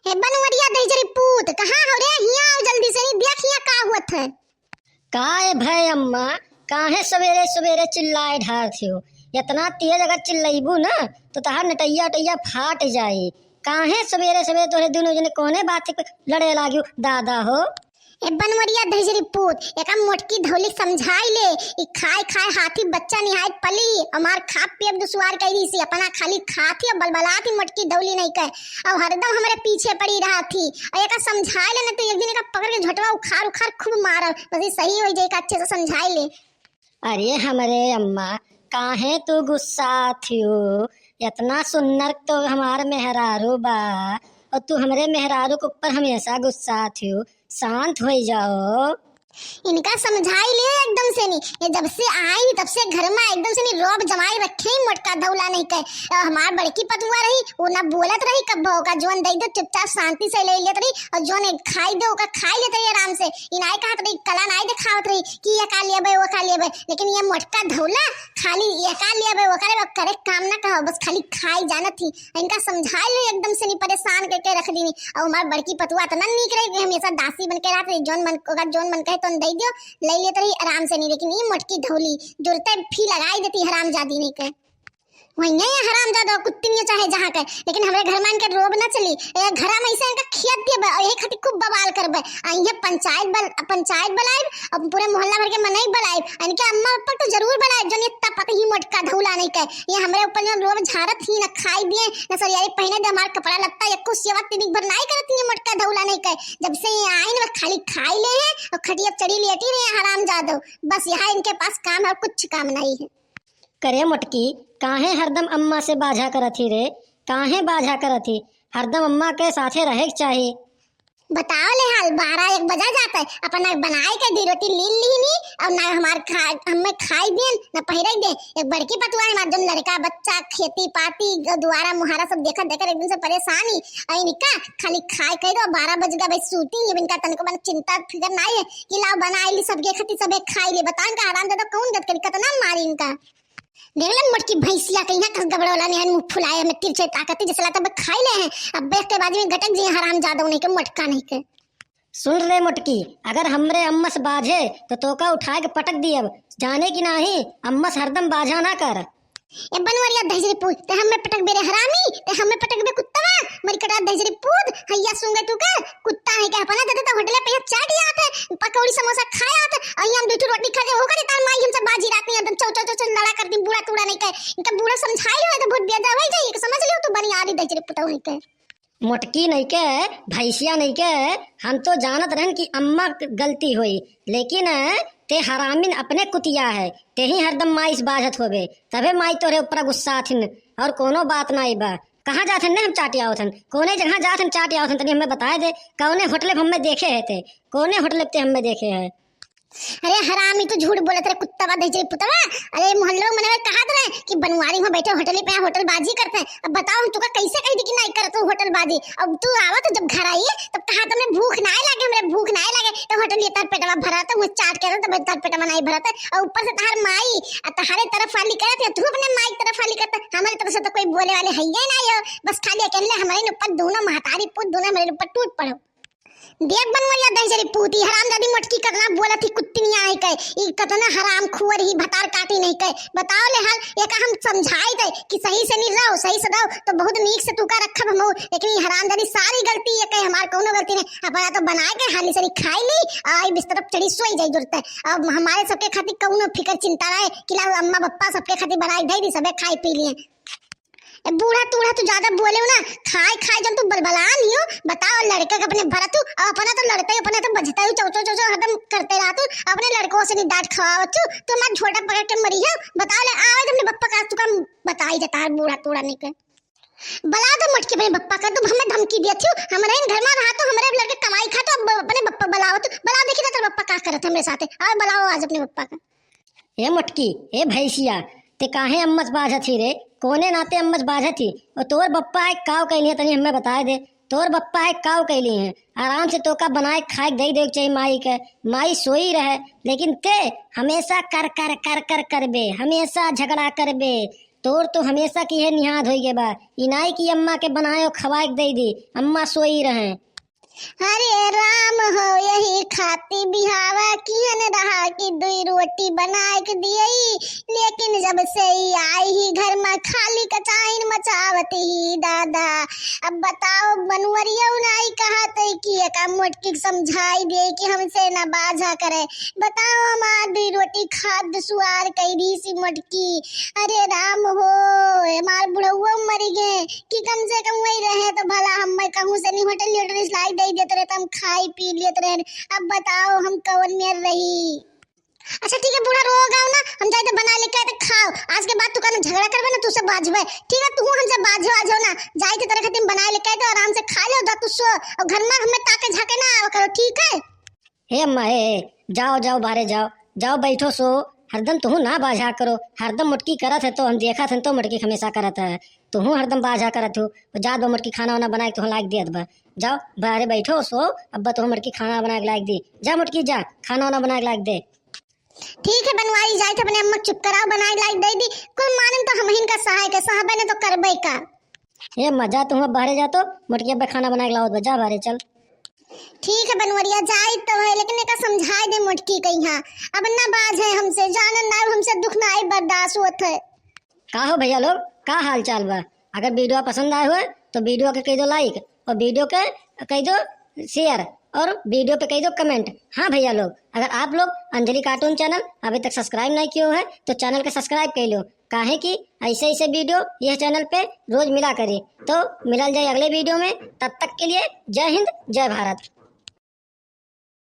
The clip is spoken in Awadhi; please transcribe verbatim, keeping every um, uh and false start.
ए बनवरिया दहिजरी पूत, कहाँ हो रे? हियाँ आओ जल्दी से, नहीं देख हियाँ का हुअत है। का ए भय अम्मा, काहे सवेरे सवेरे चिल्लाए ढारत हो? इतना तेज अगर चिल्लइबू ना, तो तहार नटैया उटैया फाट जाई। काहे सवेरे सवेरे तोहरे दुनो जने कौने बात पे लड़े लागियो दादा हो? ए बनवरिया दहिजरी पूत, एका मोटकी धौली समझाई ले, ई खाए खाए हाथी बच्चा निहाय पली, हमार खाब पियब दुश्वार कइली से, अपना खाली खात ही और बलबलात ही मोटकी धौली नहीं कहे, और हरदम हमरे पीछे पड़ी रहत ही। और एका समझाई ले, न तो एक दिन एका पकड़ के झोटवा उखाड़ उखाड़ खूब मारब, बस ई सही हो जाए, एका अच्छे से समझाई ले। अरे हमरे अम्मा, काहे तू गुस्सात हो? इतना सुन्नर तो हमार मेहरारू बा, और तू हमरे मेहरारू के ऊपर हमेशा गुस्सात हो। शांत हो जाओ। इनका समझाई ले एकदम से नहीं, ये जब से आई तब से घर में एकदम से नहीं रोब जमाई रखे ही मोटका धौला नहीं कहे। और हमार बड़की पतुआ रही, वो ना बोलत रही, कब का जोन दे दे चुपचाप शांति से ले लेत रही, और जोन खाई दे ओका खाई लेत रही आराम से। इनाई कहत रही, कला नाई दिखावत रही कि ये का लेबे, वो का लेबे, लेकिन ये मोटका धौला खाली ये का लेबे, वो का लेबे, करे काम ना कहो, बस खाली खाई जानत ही। इनका समझाई ले एकदम से नहीं, परेशान करके रख दीनी। और हमार बड़की पतुआ इतना नीक रही कि हमेशा दासी बन के रहत रही, जोन मन, ओका जोन मन कहे तो दे दियो, ले लेत रही आराम से नहीं, लेकिन ये मोटकी धौली जुरते फी लगाई देती हरामजादी नहीं के। वही है हरामजादा कुत्ती नहीं चाहे जहाँ के, लेकिन हमरे घर में इनके रोब ना चली। ए, घर में इसे इनका खियत दिए बा, यही खातिर खूब बवाल करबे। आ ये पंचायत बल-, पंचायत बुलाइब, अब पूरे मोहल्ला भर के मनई बुलाइब, इनके अम्मा पापा तो जरूर बुलाइब, जो ये तपत ही मोटका धौला नहीं के। ये हमरे ऊपर जो रोब झाड़त ही ना खाई दिए, ना सरियारी पहने दे हमार कपड़ा लत्ता, एको सेवा तिनिक भर नाई करत ही मोटका धौला नहीं के। जब से ये आइन वो खाली खाई ले है और खटिया चढ़ी लेटी रहे हरामजादो। बस यहाँ इनके पास काम है और कुछ काम नहीं है। करे मोटकी, काहे हरदम अम्मा से बाझा करत ही रे? काहे बाझा करत ही? हरदम अम्मा के साथे रहे के चाही। बताओ ले हाल, बारह एक बजा जात है, अपना बनाए के दी रोटी लीन लीनी, और ना हमार खा-, हमें खाई देन, ना पहिरे दे। एक बड़की पतुआ है हमार, जोन लड़का बच्चा, खेती पाती, ग-, दुआरा मुहारा सब देखत देखत एकदम से परेशान ही। और इनका खाली खाए कह दो, बारह बज गया भाई, सूती ही। इनका तनको मन चिंता फिकर नाई है कि लाओ बना ली सबके खातिर, सबे खाई ले। बताओ इनका हरामजादा कौन गत करी, कितना मारी इनका। देख ले मोटकी भैंसिया के यहाँ कस गबड़ौला निहन मुँह फुलाए, हमें तिरछे ताकत ही, जैसे लगता अब खाई ले हैं, अब बैठ के बाद में गटक जी हरामजादा नहीं के, मोटका नहीं के। सुन रे मोटकी, अगर हमरे अम्मस बाझे तो तोका उठाए के पटक दियब, जाने की नाही, अम्मस हरदम बाझा ना कर। ए बनवरिया दहिजरी पूत, ते हमें पटक बे रे हरामी, ते हमें पटक बे कुत्तवा, मरी कटा दहिजरी पूत, हैया सूंगे तू के, कुत्ता है के अपना देते तो होटले पे चाट आते, पकौड़ी समोसा खाए आते, और हम दो ठो रोटी खा के होकर तार माई हमसे बाजी रात में एकदम चौ चौ चौ चौ लड़ा कर दी, बूढ़ा तूड़ा नहीं के, इनका बूढ़ा समझाई हो तो बहुत बेजा हो जाए, ये समझ लियो तू बनी आली दहिजरी पुतौ है के। मोटकी नइके, भैंसिया नइके, हम तो जानत रहन कि अम्मा क गलती होई, लेकिन, अ, ते हरामिन अपने कुतिया है, ते ही हरदम माई से बाझत होबे, तबे माई तोरे ऊपर गुस्सा हथिन, और कोनो बात नाई बा। कहाँ जात हन ने हम चाट आवत हन, कोने जगह जात हन चाट आवत हन, तनी हमें बताए दे, कौने होटले पे हमें देखे है ते, कोने होटले पे ते हमें देखे है? अरे हरामी, तू झूठ बोलत रहे, कुत्ता बा दहिजरी पुतवा। अरे मोहल्लो में मनवे कहत रहे कि बनवारी में बैठे होटल पे होटल बाजी करते हैं। अब बताओ, हम तुका कैसे कह दी कि नहीं करत हूँ होटल बाजी? अब तू आवत जब घर आई तब कहा तुमने भूख ना लागे, हमरे भूख ना लागे, तो होटल ये तार पेटवा भरा था, वो चाट के तो तार पेटवा नहीं भरा था। और ऊपर से तार माई आ तहारे तरफ वाली करत है, तू अपने माई की तरफ वाली करत है, हमारी तरफ से तो कोई बोले वाले है ही नहीं हो। बस खाली अकेले हमारे ऊपर दोनों महतारी पूत दोनों हमारे ऊपर टूट पड़ो। देख बनवरिया दहिजरी पूती, हरामजादी मोटकी करना बोलत ही कुत्ती नहीं आई के, ई कतना हराम खुअर ही भतार काटी नहीं के। बताओ ले हाल, एका हम समझाई दे कि सही से नहीं रहो, सही से रहो, तो बहुत नीक से तुका रखब हमहू, लेकिन ई हरामजादी सारी गलती ये कहे, हमार कौनो गलती नहीं। अपना तो बनाए के हाली सरी खाई ली, आई बिस्तर पर चढ़ी सोई जाई जुरते। अब हमारे सबके खातिर कौनो फिकर चिंता रहे कि ला अम्मा बप्पा सबके खातिर बनाए दे दी, सबे खाए पी लिए। ए, बूढ़ा तूढ़ा तू ज्यादा बोले हो ना, खाए खाए जब तू बलबला लियो, बताओ लड़के के अपने भरत तू, और अपना तो लड़ते ही, अपने तो बजता ही, चौ चौ चौ चौ हरदम करते रहा तू, अपने लड़कों से नहीं डांट खवाओ तू, तू हमारा झोटा पकड़ के मरी हो, बताओ ले, आवे जब अपने बप्पा का तू का बताई जाता है बूढ़ा तूढ़ा नहीं के। बला दो मोटकी अपने बप्पा का, तू हमें धमकी दिया थी, हमारे इन घर में रहा तो हमारे लड़के कमाई खा तो अब अपने बप्पा बुलाओ तू, बुलाओ देखी तो तेरा बप्पा का करत है मेरे साथ, और बुलाओ आज अपने बप्पा का। ए मोटकी, ए भैंसिया, ते काहे अम्मस बाझत ही रे? कोने नाते अम्मस बाझत ही? और तोर बप्पा है काव कैली है, तनी हमें बताए दे। तोर बप्पा है काव कैली है? आराम से तोका बनाए खाए दे दे के चाहिए माई के। माई सोई रहे, लेकिन ते हमेशा कर कर कर कर करबे, हमेशा झगड़ा करबे। तोर तो हमेशा की है निहाद होई गे बा। ई नाई कि अम्मा के बनायो खवाए के दे दी, अम्मा सोई रहे। अरे राम हो, यही खाती बिहावा किहन रहा कि दुई रोटी बनाए के दियई, लेकिन जब से ई आई ही घर में खाली कचाइन मचावत ही दादा। अब बताओ बनवरिया नाई कहत है कि एका मोटकी के समझाई दे कि हमसे ना बाझा करे। बताओ हमार दुई रोटी खाद सुआर कई दी सी मोटकी। अरे राम हो, हमार बुढ़उआ मर गए कि कम से कम वही रहे तो भला हम कहूँ से नहीं होटल लोटल लाई दे देते रहे तो हम खाई पी लेते रहे। अब बताओ हम कौन मेर रही। अच्छा ठीक है बूढ़ा, रो गाओ ना, हम जाए तो बनाए लेके आए तो खाओ। आज के बाद तू कहना झगड़ा करबे ना, तू से बाझबे, ठीक है? तू हमसे बाझे बाझो ना, जाए तो तेरे खातिर बनाए लेके आए तो आराम से खा लो, जा तू सो, और घर में हमें ताके झाके ना आवा करो, ठीक है? हे अम्मा, हे, हे, जाओ, जाओ, बाहरे जाओ, जाओ, बैठो, सो, हरदम तुहू ना बाझा करो, हरदम मोटकी करत है तो हम देखत हन तो मोटकी हमेशा करत है, तुहू हरदम बाझा करत हो, जा दो मोटकी खाना वाना बना के तुहू लाग दियत बा, जाओ, बाहरे बैठो, सो, अब्बा तुहू मोटकी खाना बना के लाग दी, जा मोटकी जा, खाना वाना बना के लाग दे। ठीक है बनवारी, जाए थे अपने अम्मा के चुप कराओ, बना के लाग दे दी, कुल मानन तो हम हिन का सहाय के, सहबे ने तो करबे का। हे अम्मा, जा तुहू अब बाहरे जा तो, मोटकी अब्बा खाना बना के लावत बा, जा बाहरे चल। ठीक है बनवरिया, जाइत तो है, लेकिन एका समझाए दे मोटकी कहिया, अब ना बाझे हमसे, जानन ना हमसे दुख ना आई बर्दाश्त होत है। का हो भैया लोग, का हाल चाल बा? अगर वीडियो पसंद आए हुए तो वीडियो के कह दो लाइक और वीडियो के कह दो शेयर और वीडियो पे कह दो कमेंट। हाँ भैया लोग, अगर आप लोग अंजलि कार्टून चैनल अभी तक सब्सक्राइब नहीं किए है तो चैनल के सब्सक्राइब कर लो, काहे कि ऐसे ऐसे वीडियो यह चैनल पे रोज मिला करी। तो मिलल जाए अगले वीडियो में, तब तक के लिए जय हिंद, जय भारत।